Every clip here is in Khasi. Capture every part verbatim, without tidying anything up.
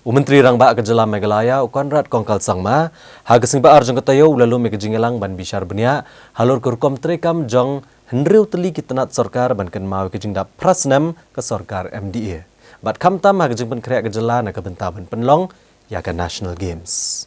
U Myntri Rangbah ka Jylla Meghalaya, u Conrad Kongkal Sangma, ha ka Sngi Ba-ar jong ka taïew u la lum ïa ka jingïalang ban bishar bniah halor ka rukom treikam jong hynriew tylli ki tnat sorkar ban kynmaw ïa ka jingdap phra snem ka sorkar M D A. Bad khamtam ha ka jingpynkhreh ka jylla na ka bynta ban pynlong ïa ka National Games.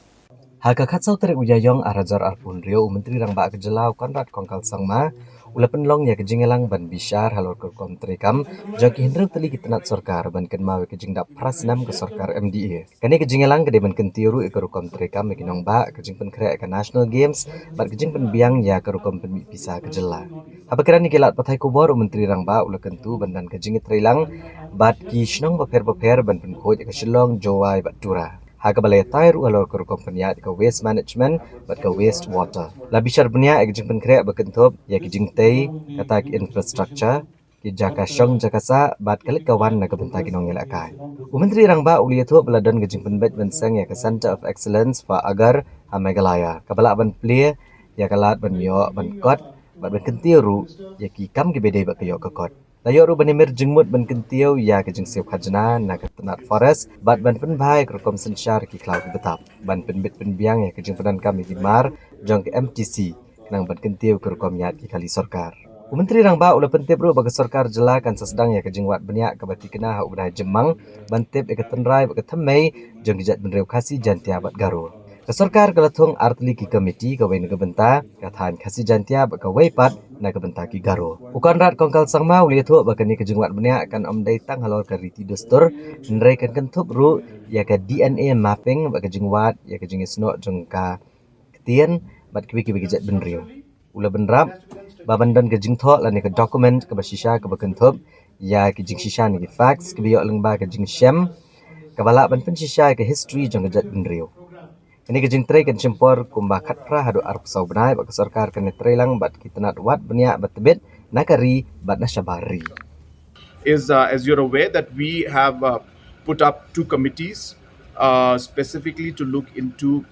Ha ka khatsaw tarik u Ïaïong ar hajar arphew hynriew, u Myntri Rangbah ka Jylla, u Conrad Kongkal Sangma, u la pynlong ïa ka jingïalang ban bishar halor ka rukom treikam jong ki hynriew tylli ki tnat sorkar ban kynmaw ïa ka jingdap phra snem ka sorkar M D A. Kane ka jingïalang ka dei ban kyntiew ruh ïa ka rukom treikam ïa ki nongbah, ka jingpynkhreh ïa ka National Games bad ka jingpynbiang ïa ka rukom pynmih pisa ka jylla. Haba kren ïa ki lad pathai khubor, u Myntri Rangbah u la kyntu ban don ka jingïatreilang bad ki shnong bapher bapher ban pynkhuid ïa ka Shillong, Jowai bad Tura. Ha kaba la ïatai ruh halor ka rukom pynïaid ka waste management bad ka waste water. La bishar bniah ïa ka jingpynkhreh ba kynthup ïa ki jingtei, kata ki infrastructure, ki jaka shong jaka sah bad ka leit ka wan na ka bynta ki nongïalehkai. U Myntri Rangbah u la ïathuh ba la don ka jingpynbeit ban seng ïa ka Centre of Excellence for Agar ha Meghalaya, kaba lah ban plie ïa ka lad ban ïoh ban kot bad ban kyntiew ruh ïa ki kam kiba dei bad ka ïoh ka kot. La ïoh ruh ban ïamir jingmut ban kyntiew ïa ka jingsiew khajna na ka tnat forest bad ban pynbha ïa ka rukom synshar ki khlaw ki btap, ban pynbit pynbiang ïa ka jingpyndonkam ïa ki mar jong ka M T C, khnang ban kyntiew ïa ka rukom ïaid ki kali sorkar. U Myntri Rangbah u la pyntip ruh ba ka sorkar jylla kan sa sdang ïa ka jingwad bniah kaba thikna ha u bnai Jymmang ban tip ïa ka tynrai bad ka thymmei jong ki jaitbynriew Khasi, Jaintia bad Garo. Ka sorkar ka la thung ar tylli ki komiti, kawei na ka bynta ka thaiñ Khasi Jaintia bad kawei pat na ka bynta ki Garo. U Conrad Kongkal Sangma u la ïathuh ba kane ka jingwad bniah kan ym dei tang halor ka riti dustur, hynrei kan kynthup ruh ïa ka D N A mapping bad ka jingwad ïa ka jingïasnoh jong ka ktien bad kiwei kiwei ki jaitbynriew. U la bynrap ba ban don ka jingthoh lane ka document kaba shisha kaba kynthup ïa ki jingshisha ne ki facts kiba ïoh lyngba ka jingshem, kaba lah ban pynshisha ïa ka history jong ka jaitbynriew. Kane ka jingtrei kan shim por kumba khatphra haduh arphew saw bnai bad ka sorkar kan ïatreilang bad ki tnat wad bniah ba tbit na ka ri bad na shabar ri. Is, uh, as you're aware, that we have, uh, put up two committees, uh, specifically to look into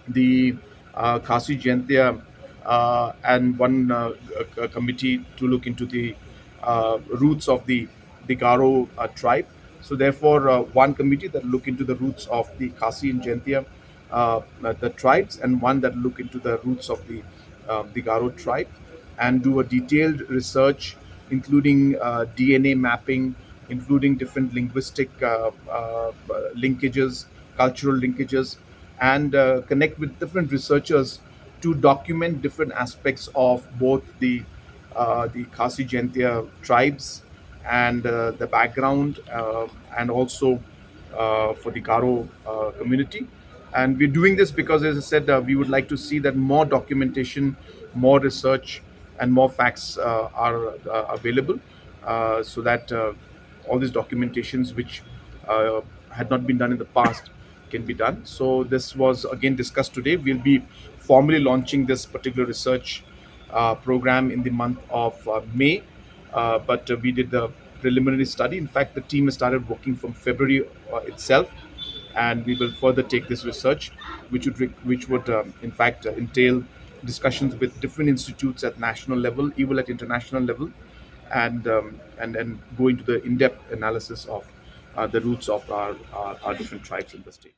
the, uh, Khasi Jaintia, uh, and one, uh, a, a committee to look into the, uh, roots of the, the Garo, uh, tribe. So therefore, uh, one committee that look into the roots of the Khasi and Jaintia, uh, uh, the tribes, and one that look into the roots of the, uh, the Garo tribe, and do a detailed research, including, uh, D N A mapping, including different linguistic, uh, uh, linkages, cultural linkages, and, uh, connect with different researchers to document different aspects of both the, uh, the Khasi Jaintia tribes and, uh, the background, uh, and also, uh, for the Garo, uh, community. And we're doing this because, as I said, uh, we would like to see that more documentation, more research, and more facts, uh, are, uh, available, uh, so that, uh, all these documentations which, uh, had not been done in the past can be done. So this was again discussed today. We'll be formally launching this particular research, uh, program in the month of, uh, May. Uh, but, uh, we did the preliminary study. In fact, the team has started working from February, uh, itself, and we will further take this research, which would, re-, which would, um, in fact, uh, entail discussions with different institutes at national level, even at international level, and, um, and, and go into the in-depth analysis of, uh, the roots of our, our, our different tribes in the state.